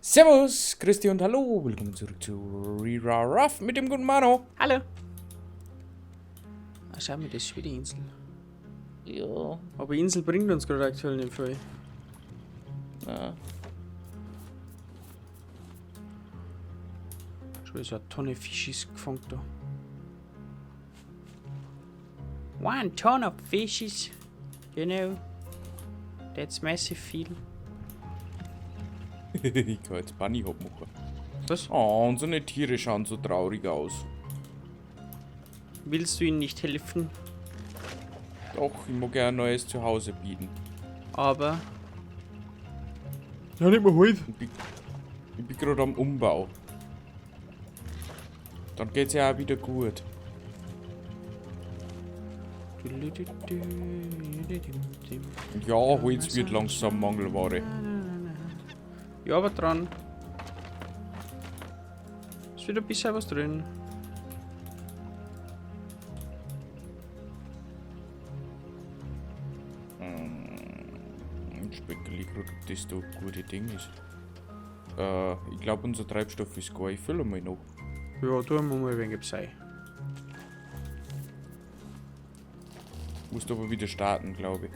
Servus, Christi und hallo, willkommen zurück zu Rira Ruff mit dem guten Mano. Hallo. Ah, schau mal, das ist schon wieder Insel. Ja. Aber Insel bringt uns gerade aktuell nicht viel. Na. Schon wieder so eine Tonne Fischis gefangen da. One ton of fishes. You know. That's massive viel. Ich kann jetzt Bunny Hop machen. Was? Oh, unsere Tiere schauen so traurig aus. Willst du ihnen nicht helfen? Doch, ich mag ja ein neues Zuhause bieten. Aber. Ja, nicht mehr halt. Ich bin gerade am Umbau. Dann geht's ja auch wieder gut. Und ja, Holz wird langsam Mangelware. Ja, aber dran. Ist wieder ein bisschen was drin. Ich spekuliere gerade, ob das da ein gutes Ding ist. Ich glaube, unser Treibstoff ist gar. Ich fülle mal noch. Ja, tun wir mal ein wenig Psei. Musst aber wieder starten, glaube ich.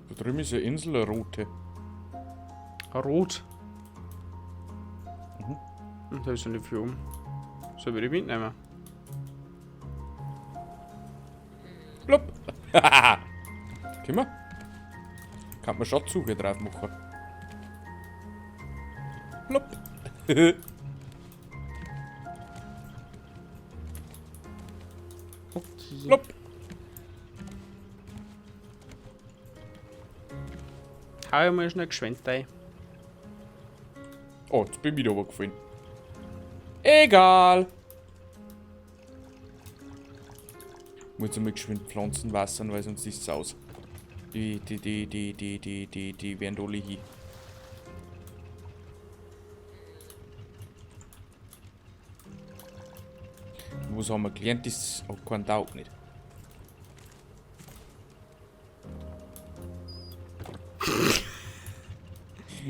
Da drüben ist eine Insel, eine rote. Rot? Mhm. Und da ist ja nicht viel um. So, würde ich mitnehmen. Plopp! Können wir? Kann man Schatzsuche drauf machen. Plopp! Okay. Plopp! Hau ich mal schnell geschwind rein. Oh, jetzt bin ich wieder runtergefallen. Egal! Muss einmal geschwind Pflanzen wassern, weil sonst ist es aus. Die werden alle hin. Was haben wir gelernt? Das hat keinen Taug nicht.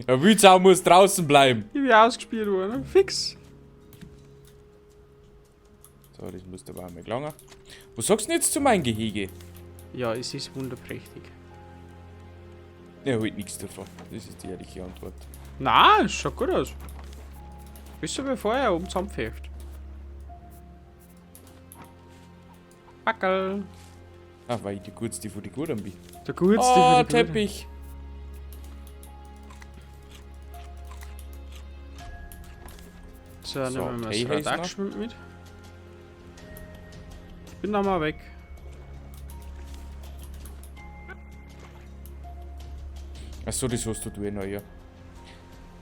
Der Wildsau muss draußen bleiben. Ich bin ausgespielt worden, fix. So, das muss aber einmal gelangen. Was sagst du denn jetzt zu meinem Gehege? Ja, es ist wunderprächtig. Er holt nichts davon. Das ist die ehrliche Antwort. Na, es schaut gut aus. Bist du bevor er oben zusammenpfeift? Backel. Ah, weil ich die Gutste von die Guten bin. Der Gutste Oh, von die Guten. Teppich. So, So, nehmen wir mal Tee das heißt noch. Radachschwind mit. Ich bin da mal weg. Achso, das hast du eh noch, ja.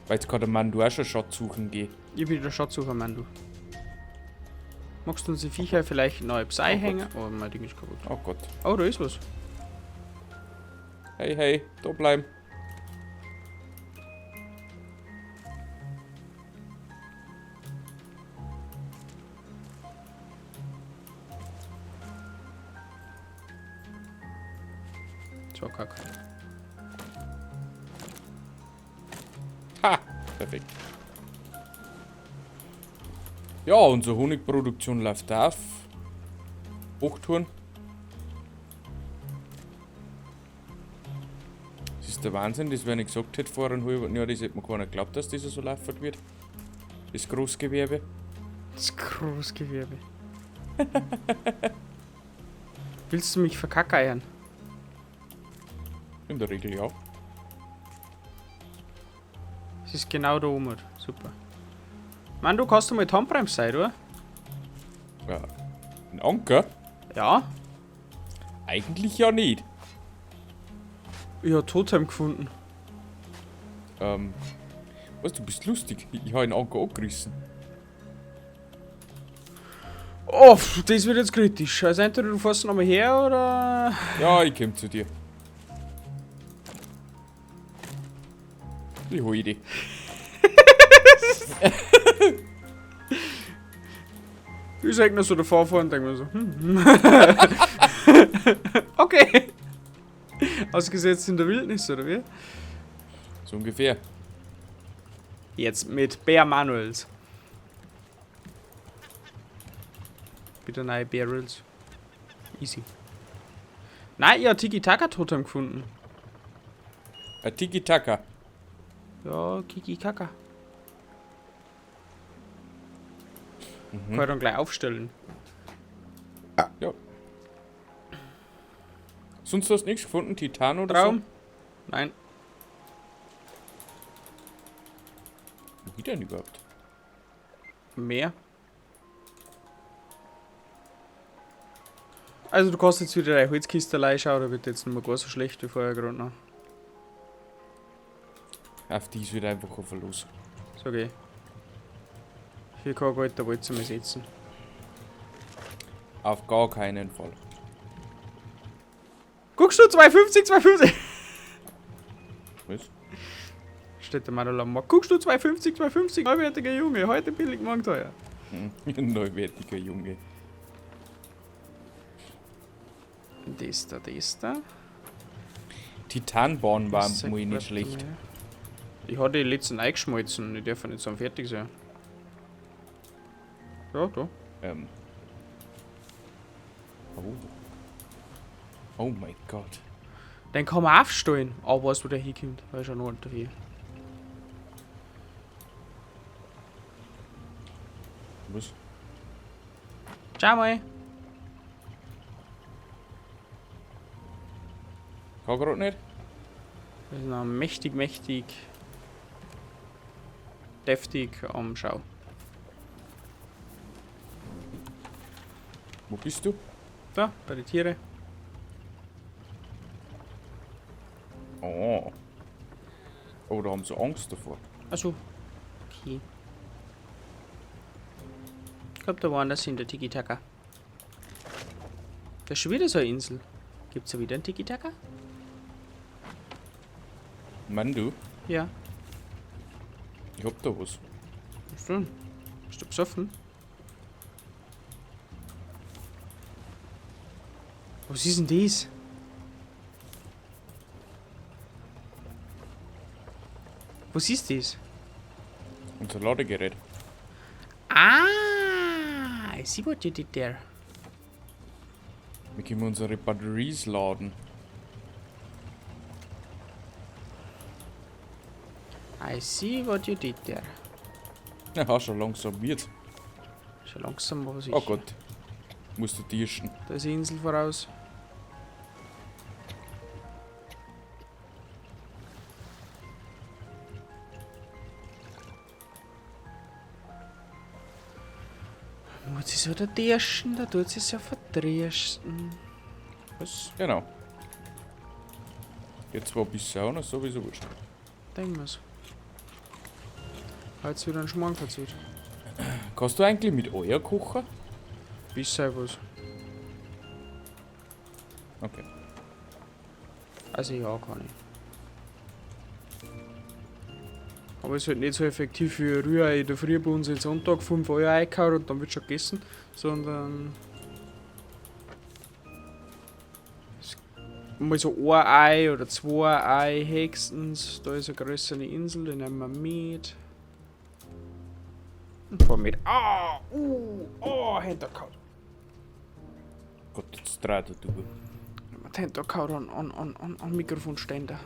Weil jetzt kann der Mann du auch schon Schatz suchen gehen. Ich bin der Schatzsucher, Mann, du. Magst du unsere Viecher vielleicht noch etwas einhängen? Oh, mein Ding ist kaputt. Oh Gott. Oh, da ist was. Hey, hey, da bleiben. So, kack. Ha! Perfekt. Ja, unsere Honigproduktion läuft auf. Hochtouren. Das ist der Wahnsinn, das wenn ich gesagt hätte vor einem halben Jahr, das hätte mir keiner geglaubt, dass das so laufen wird. Das Großgewerbe. Das Großgewerbe. Willst du mich verkackeiern? In der Regel ja. Es ist genau da oben. Super. Mann, du kannst du mal Handbremse sein, oder? Ja. Ein Anker? Ja. Eigentlich ja nicht. Ich hab Totem gefunden. Was, du bist lustig. Ich hab einen Anker angerissen. Oh, das wird jetzt kritisch. Also entweder du fährst nochmal her, oder... Ja, ich komm zu dir. Ich hol dich. Ich sag nur so davor fahren und denke mir so, Okay. Ausgesetzt in der Wildnis, oder wie? So ungefähr. Jetzt mit Bear Manuels. Bitte neue Barrels. Easy. Nein, ich hab Tiki-Taka-Totem gefunden. Ein Tiki-Taka. Ja, Kiki-Kaka. Kann ich dann gleich aufstellen. Ja. Sonst hast du nichts gefunden? Titan oder Traum? Nein. so? Wie denn überhaupt? Mehr. Also du kannst jetzt wieder deine Holzkiste schauen, da wird jetzt nicht mehr gar so schlecht wie vorher gerade noch. Auf die ist wieder einfach ein Verlust. Ist okay. Hier kann Geld, da wollte ich mal setzen. Auf gar keinen Fall. Guckst du, 2,50, 2,50! Was? Steht der Manuel am Markt. Guckst du, 2,50, 2,50, neuwertiger Junge, heute billig, morgen teuer. Neuwertiger Junge. Das da, das da. Titanbahn war Das mal nicht sagt schlecht. mir. Ich hatte die letzten eingeschmolzen, die dürfen nicht so fertig sein. Ja, da. Oh. Oh mein Gott. Den kann man aufstellen. Aber weißt du, wo der hinkommt? Weil schon noch dafür. Was? Ciao mal. Kann grad nicht? Das ist noch mächtig, mächtig. Deftig am Schau. Wo bist du? Da, bei den Tieren. Oh. Oh, da haben sie Angst davor. Achso. Okay. Ich glaube, da waren das in der Tiki-Taka. Da ist schon wieder so eine Insel. Gibt's da wieder einen Tiki-Taka? Mann, du. Ja. Ich hab da was. Was denn? Bist du besoffen? Was ist denn das? Was ist das? Unser Ladegerät. Ah, I see what you did there. Wir können unsere Batteries laden. I see what you did there. Ja, schon langsam wird. Schon langsam, aber sicher. Oh Gott. Musst du tischen. Da ist die Insel voraus. Muss sie so da dirschen, da tut sie sich ja verdrieschen. Was? Genau. Jetzt war bisher auch noch sowieso wurscht. Denken wir's. Hat wieder einen Schmarrn verzählt. Kannst du eigentlich mit Eier kochen? Bisher was. Okay. Also ja, kann ich. Aber ist halt nicht so effektiv wie Rührei in der Früh bei uns jetzt Sonntag 5 Eier eingehauen und dann wird schon gegessen, sondern mal so ein Ei oder zwei Ei höchstens. Da ist eine größere Insel, die nehmen wir mit. Und fahren mit. Ah, oh, Hinterkaut. Gott, jetzt dreht er du. Hinterkaut an Mikrofonständer.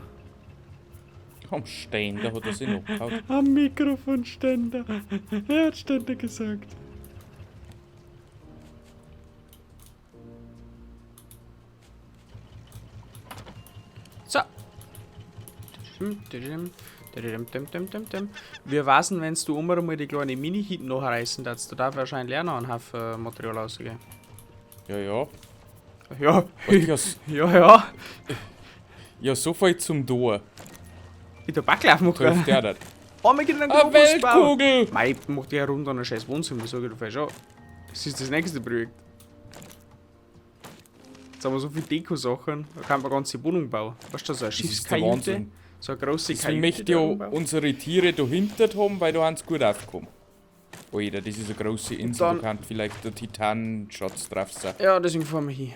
Am Ständer hat er sich noch gehauen. Am Mikrofonständer. Er hat Ständer gesagt. So. Wir wissen, wenn du immer einmal die kleine Mini-Hit noch reißen darfst, du darfst wahrscheinlich auch noch einen Haufen Material rausgehen. Ja, ja. Ja. Weißt, Ja, ja. Ja, so viel zum Tor. In der Backlauf macht Trifft der das. Oh, wir können einen Eine Globus bauen. Weltkugel! Mei, macht der rund an ein scheiß Wohnzimmer, sag ich dir schon. Das ist das nächste Projekt. Jetzt haben wir so viele Deko-Sachen, da kann man eine ganze Wohnung bauen. Weißt du, so eine Das ist der Schiffskajüte, Wahnsinn. so eine große Deswegen Kajüte. möchte ich da ja rumbauen. unsere Tiere dahinter haben, weil da haben sie gut aufgekommen. Alter, das ist eine große Insel, Dann- da kann vielleicht der Titan-Schatz drauf sein. Ja, deswegen fahren wir hin.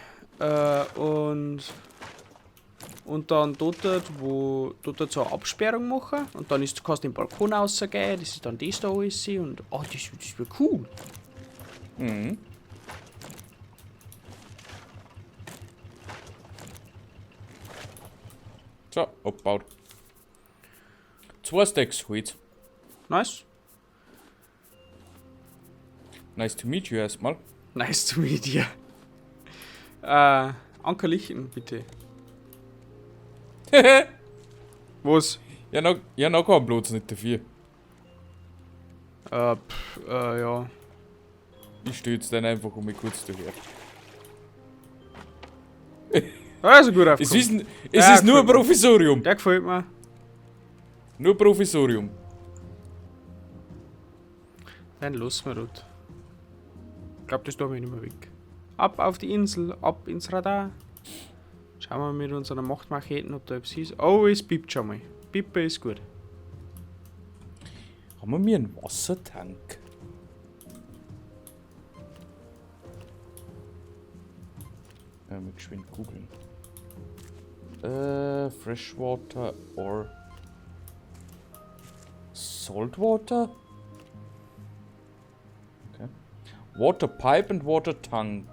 Und dann dort, wo dort so eine Absperrung machen und dann ist, du kannst den Balkon rausgehen, das ist dann das da alles und oh, das wird cool. Mhm. So, abgebaut. 2 Stacks Holz. Nice. Nice to meet you erstmal. Nice to meet you. Ankerlichten, bitte. Was? Ja, noch, ja, noch kein Platz nicht dafür. Ja. Ich stehe jetzt dann einfach um mich kurz daher. Also gut Es aufgekommen. ist, es Ja, ist nur ein gefällt mir. Provisorium. Der gefällt mir. Nur Provisorium. Dann los wir dort. Ich glaube, das tun wir nicht mehr weg. Ab auf die Insel, ab ins Radar. Schauen wir mit unseren Machtmacheten, ob da etwas ist. Oh, es piept schon mal. Pippe ist gut. Haben wir mir einen Wassertank? Ja, mal geschwind googeln. Freshwater or Saltwater? Okay. Water Pipe and Water Tank.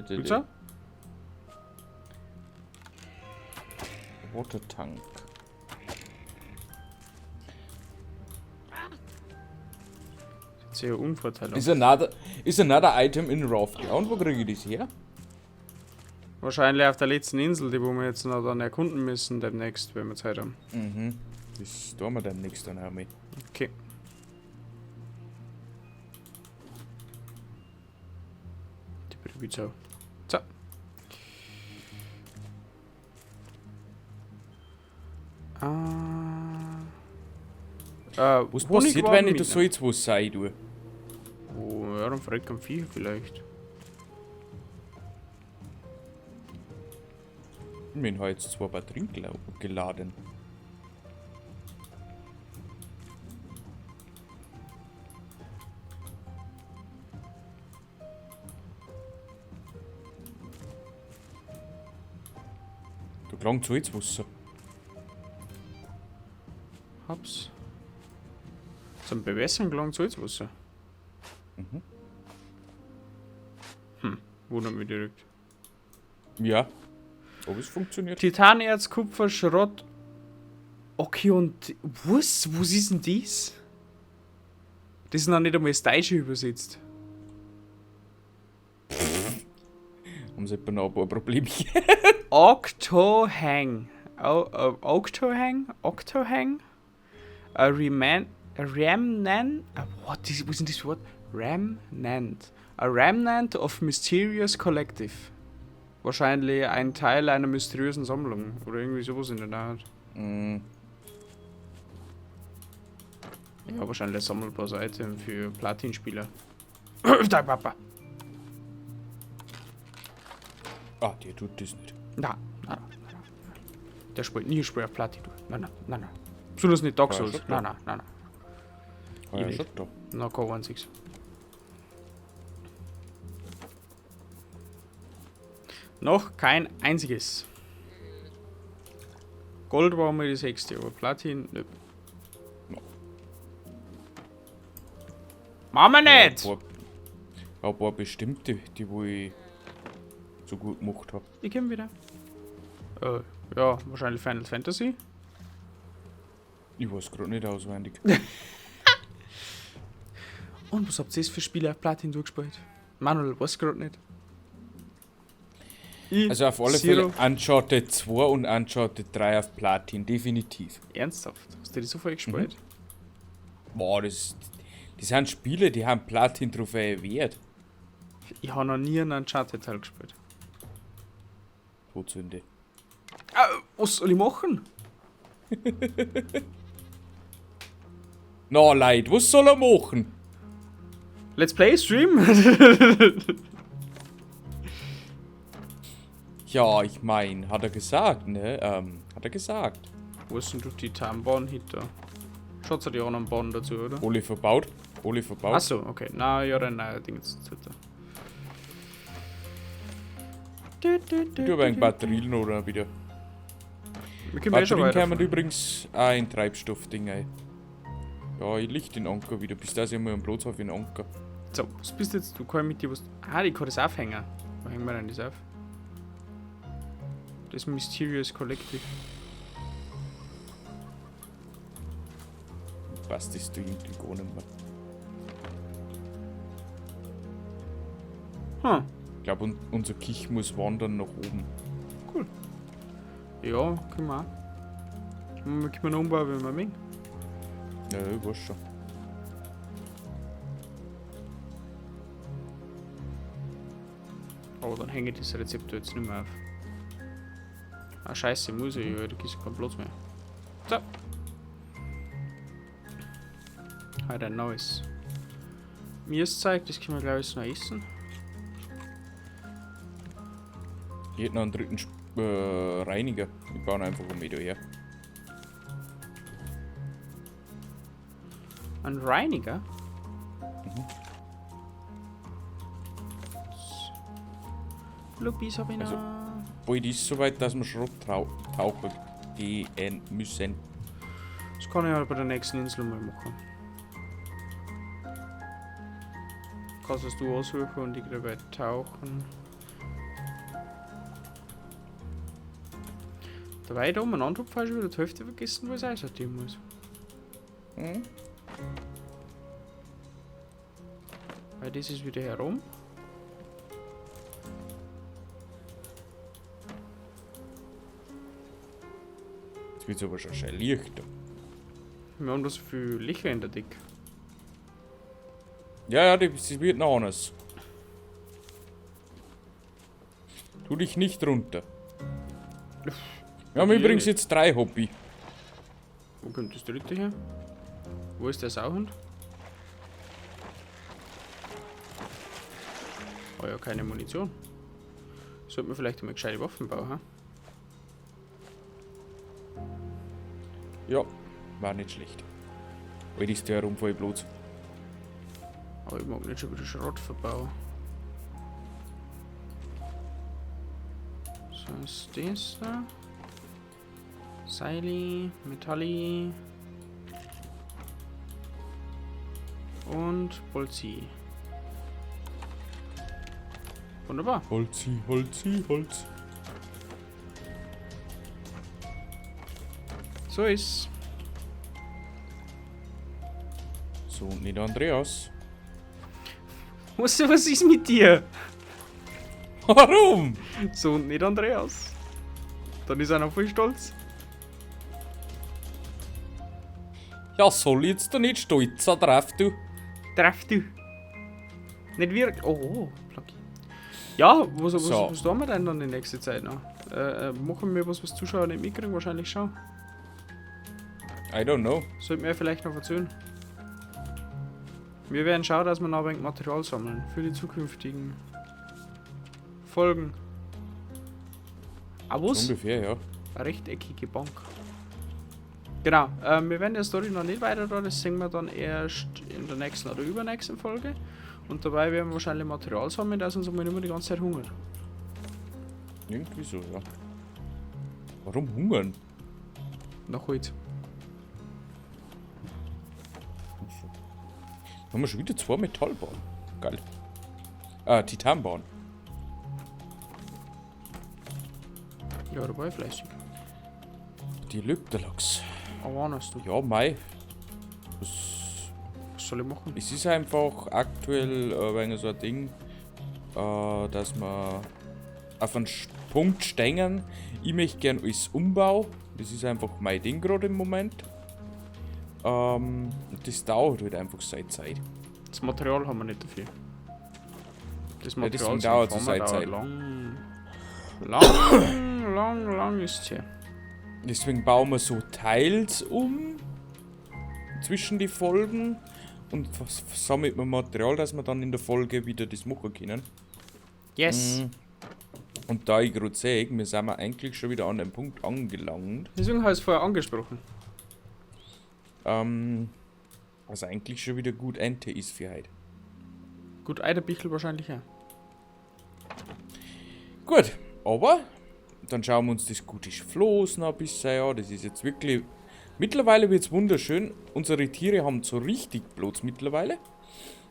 Pizza? Water Tank. Sehr unvorteilhaft. Is another item in Raft Ground? Wo kriege ich das her? Wahrscheinlich auf der letzten Insel, die wo wir jetzt noch dann erkunden müssen demnächst, wenn wir Zeit haben. Mhm. Das tun wir demnächst dann auch mal. Okay. Die Pizza. So. Ah. Was passiert, wenn ich da Salzwasser rein tue? Oh, ja, dann verrecken Viecher vielleicht. Ich habe jetzt 2 Batterien geladen. Da klang Salzwasser. Hab's. Zum Bewässern gelangt Salzwasser. Mhm. Wundert mich direkt. Ja. Ob es funktioniert? Titanerz, Kupfer, Schrott. Okay, und was? Was ist denn das? Das ist noch nicht einmal ins Deutsche übersetzt. Haben sie etwa noch ein paar Problemchen? Octohang. Octohang? Octohang? A Remnant? What is, was ist denn das Wort? Remnant. A Remnant of Mysterious Collective. Wahrscheinlich ein Teil einer mysteriösen Sammlung. Oder irgendwie sowas in der Art. Mm. Ja, wahrscheinlich ein sammelbares Item für Platin-Spieler. Da, Papa. Ah, der tut das nicht. Na, na, na, na. Der spielt nie Spiel auf Platin. Nein, nein, nein, nein. Besonders nicht Dark Ja, Souls. schon Nein, klar. nein, nein, nein. Ah, ja, Ich schon da. Na, kein einziges. Noch kein einziges. Gold war mal das höchste, aber Platin, nö. No. Machen wir nicht! Ja, ein paar bestimmte, die wo ich so gut gemacht hab. Ich komm wieder. Ja, wahrscheinlich Final Fantasy. Ich weiß grad nicht auswendig. Und was habt ihr für Spiele auf Platin durchgespielt? Manuel weiß grad nicht. Ich, Also auf alle Zero. Fälle Uncharted 2 und Uncharted 3 auf Platin, definitiv. Ernsthaft? Hast du die so viel gespielt? Boah, das sind Spiele, die haben Platin-Trophäe wert. Ich habe noch nie einen Uncharted-Teil gespielt. Todsünde. Ah, was soll ich machen? Na, Leute, was soll er machen? Let's Play Stream? Ja, ich mein, hat er gesagt, ne? Hat er gesagt. Wo ist denn du Titanbahn hinter? Schaut die anderen Bahnen dazu, oder? Alle verbaut. Alle verbaut. Achso, okay. Na ja, dann nein, Ding jetzt dazu. Ich tue aber ein Batterien oder wieder. Wir können eh schon Batterien weiter. kommen übrigens auch in Treibstoffding ein. Ja, ich licht den Anker wieder, bis das ich mal einen Platz habe für den Anker. So, was bist jetzt du? Kann ich mit dir was. Ah, ich kann das aufhängen. Wo hängen wir denn das auf? Das Mysterious Collective. Passt das da irgendwie gar nicht mehr. Hm. Ich glaube, unser Kich muss wandern nach oben. Ja, können wir auch. Wir können umbauen, wenn wir mögen. Ja, ich weiß schon. Aber dann hänge ich das Rezept jetzt nicht mehr auf. Ah, scheiße, muss ich, ja, da ist kein Platz mehr. So. Halt ein neues. Mir ist zeigt, das können wir glaube ich noch essen. Ich hätte noch einen dritten Reiniger. Ich baue ihn einfach um wieder her. Ein Reiniger? Mhm. Lupis hab ich noch. Also- Bald ist es soweit, dass wir Schrotttaucher gehen müssen. Das kann ich ja bei der nächsten Insel mal machen. Kannst es du aussuchen und ich dabei tauchen. Dabei da umeinander hab ich schon wieder die Hälfte vergessen, wo ich es einsortieren muss. Mhm. Weil das ist wieder herum. Jetzt wird es aber schon schön Licht da. Wir haben da so viele Löcher in der Decke. Ja, ja, das wird noch anders. Tu dich nicht runter. Wir haben Okay. übrigens jetzt 3 Hobby. Wo kommt das dritte her? Wo ist der Sauhund? Oh ja, keine Munition. Sollten wir vielleicht einmal gescheite Waffen bauen, ha? Ja, war nicht schlecht. Alt ist der herum voll Blut. Aber ich mag nicht schon wieder Schrott verbauen. So ist das da. Seili, Metalli. Und Bolzi. Wunderbar. Holzi, Holzi, Holz. So ist. So, und nicht Andreas. Was ist mit dir? Warum? So und nicht Andreas. Dann ist er noch voll stolz. Ja, soll ich jetzt da nicht stolz sein drauf, du? Drauf, du. Nicht wirklich. Oh, oh, Pluggy. Ja, So. was tun wir denn dann die nächste Zeit noch? Machen wir was, was Zuschauer nicht mitkriegen? Wahrscheinlich schon. I don't know. Sollten wir vielleicht noch erzählen. Wir werden schauen, dass wir noch ein wenig Material sammeln für die zukünftigen Folgen. Aber was? So ungefähr, ja. Eine rechteckige Bank. Genau, wir werden die Story noch nicht weiter da, das sehen wir dann erst in der nächsten oder übernächsten Folge. Und dabei werden wir wahrscheinlich Material sammeln, dass uns aber nicht mehr die ganze Zeit hungert. Irgendwie so, ja. Warum hungern? Nach Holz. Achso. Haben wir schon wieder 2 Metallbahnen. Geil. Titanbahn. Ja, da war ich fleißig. Die Lypterlachs. Aber wann hast du? Ja, mei. Was, Was soll ich machen? es ist einfach aktuell wegen so ein Ding, dass wir auf einen Punkt stehen. Ich möchte gern alles umbauen. Das ist einfach mein Ding gerade im Moment. Das dauert halt einfach seine Zeit. Das Material haben wir nicht dafür. Das Ja, Material deswegen zum dauert es Farmen seine dauert Zeit. lang. Lang, lang, lang ist es her. Deswegen bauen wir so teils um zwischen die Folgen und sammelt man Material, dass wir dann in der Folge wieder das machen können. Yes. Mhm. Und da ich gerade sehe, wir sind wir eigentlich schon wieder an dem Punkt angelangt. Deswegen habe ich es vorher angesprochen. Was eigentlich schon wieder gut Ente ist für heute. Gut, Eiderbichl wahrscheinlich auch. Gut, aber dann schauen wir uns das gute Floß noch ein bisschen an. Das ist jetzt wirklich. Mittlerweile wird es wunderschön. Unsere Tiere haben so richtig Platz mittlerweile.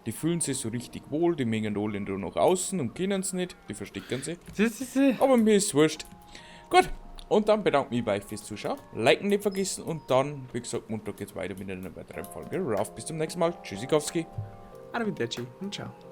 Die fühlen sich so richtig wohl, die mengen alle nur nach außen und kennen es nicht, die verstecken sich. Aber mir ist wurscht. Gut, und dann bedanke ich mich bei euch fürs Zuschauen. Liken nicht vergessen und dann, wie gesagt, Montag geht's weiter mit einer weiteren Folge. Raft, bis zum nächsten Mal. Tschüssikowski. Arrivederci und ciao.